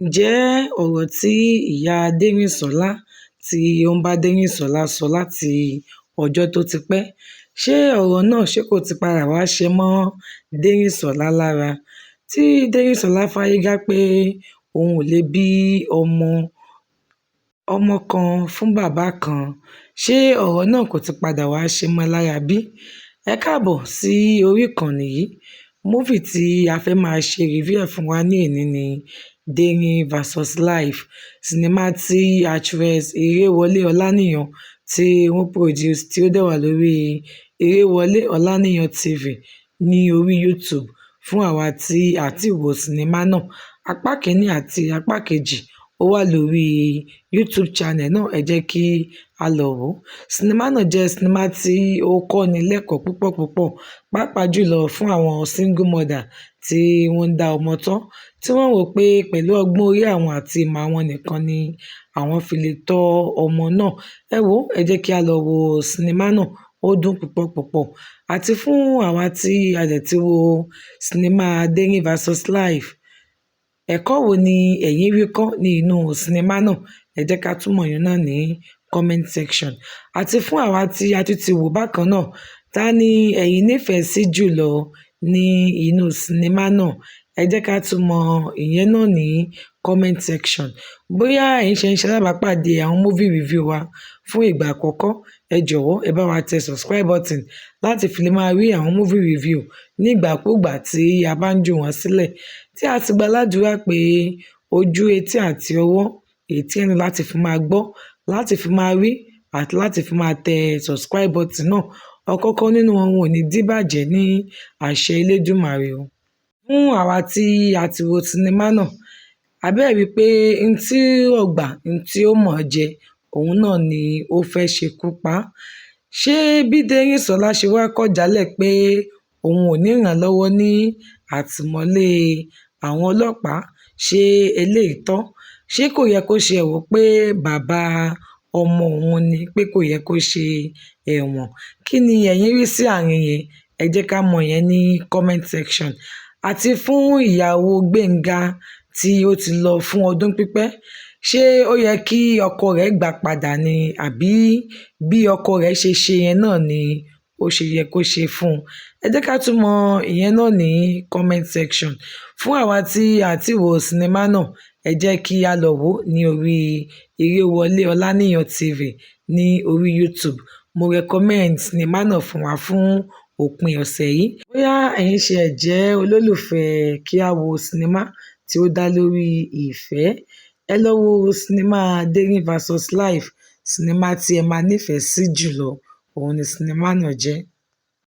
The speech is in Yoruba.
Ǹjẹ́ ọ̀rọ̀ tí ìyá Dérìsọ́lá tí ó ń bá Dérìsọ́lá sọ láti ọjọ́ tó ti pẹ́, ṣé ọ̀rọ̀ náà ṣé kò ti padà wá ṣe mọ́ Dérìsọ́lá lára? Tí Dérìsọ́lá fárígá pé òun ò lè bí ọmọ, ọmọ kan fún bàbá kan, ṣé ọ̀rọ̀ náà kò ti padà wá ṣe mọ́ lára bí? Ẹ káàbọ̀ sí orí ìkànnì yìí. Movie tí a fẹ́ máa ṣe review ẹ̀ fún wa ní èní ni Derin vs Life, sinimá tí actress Ìrèwọlé Ọláníyan tí wọ́n produce, tí ó dẹ̀ wà lórí Ìrèwọlé Ọláníyan TV ní orí YouTube fún àwa tí a ti wo sinimá náà. Apá kìíní àti apá kejì ó wà lórí YouTube channel náà, ẹ jẹ́ kí a lọ wò ó. Sinimá náà jẹ́ sinimá tí ó kọ́ni lẹ́kọ̀ọ́ púpọ̀ púpọ̀, pàápàá jùlọ fún àwọn single mother tí wọ́n ń dá ọmọ tọ́, tí wọ́n wò pé pẹ̀lú ọgbọ́n orí àwọn àti ìmọ̀ àwọn nìkan ni àwọn fi lè tọ́ ọmọ náà. Ẹ wò ó, ẹ jẹ́ kí a lọ wo sinimá náà, ó dùn púpọ̀ púpọ̀. Àti fún àwa tí a dẹ̀ ti wo sinimá Derin vs Life, ẹ̀kọ́ wo ni ẹ̀yin rí kọ́ ní inú sinimá náà? Ẹ jẹ́ ká túmọ̀ yẹn náà ní comment section. Àti fún àwa tí a tún ti wò bákan náà, ta ni ẹ̀yin nífẹ̀ẹ́ sí jùlọ ní inú sinimá náà? Ẹ jẹ́ ká tún mọ ìyẹn náà ní comment section. Bóyá ẹ̀yin ṣe ń ṣe alábàápàdé àwọn movie review wa fún ìgbà àkọ́kọ́, ẹ jọ̀wọ́, ẹ bá wa tẹ subscribe button láti fi lè máa rí àwọn movie review nígbàkúùgbà tí a bá ń jù wọ́n sílẹ̀. Tí a ti gba ládùrá pé ojú, etí àti ọwọ́ èyí tí ẹ ní láti fi máa gbọ́, láti fi máa rí àti láti fi máa tẹ subscribe button náà, ọ̀kọ̀ọ̀kan nínú wọn ò ní díbàjẹ́ ní àṣẹ Elédùmarè o. Fún àwa tí a ti wo sinimá náà, a bẹ́ẹ̀ rí i pé n tí ó gbà, n tí ó mọ̀ jẹ, òun náà ni ó fẹ́ ṣekú pa á. Ṣé bí Dérìsọ́lá ṣe wá kọ̀ jálẹ̀ pé òun ò ní ràn lọ́wọ́ ní àtìmọ́lé àwọn ọlọ́pàá, ṣé eléyìí tọ́? Ṣé kò yẹ kó ṣe wò pé bàbá ọmọ òun ni, pé kò yẹ kó ṣe ẹ̀wọ̀n? Kí ni ẹ̀yin rí sí àárín yẹn? Ẹ jẹ́ ká mọ̀ yẹn ní comment section. Àti fún ìyàwó Gbénga tí ó ti lọ fún ọdún pípẹ́, ṣé ó yẹ kí ọkọ rẹ̀ gbà padà ni, àbí bí ọkọ rẹ̀ ṣe ṣe yẹn náà ni ó ṣe yẹ kó ṣe fún un? Ẹ jẹ́ ká tún mọ ìyẹn náà ní comment section. Fún àwa tí a ti wo sinimá náà, ẹ jẹ́ kí a lọ wò ó ní orí Ìrèwọlé Ọláníyan TV ní orí YouTube. Mo recommend sinimá náà fún wa fún òpin ọ̀sẹ̀ yìí. Bóyá ẹ̀yin ṣe ẹ̀ jẹ́ olólùfẹ́ kí a wo sinimá tí ó dá lórí ìfẹ́, ẹ lọ wo sinimá Derin vs Life, sinimá tí ẹ máa nífẹ̀ẹ́ sí jùlọ, òun ni sinimá náà jẹ́.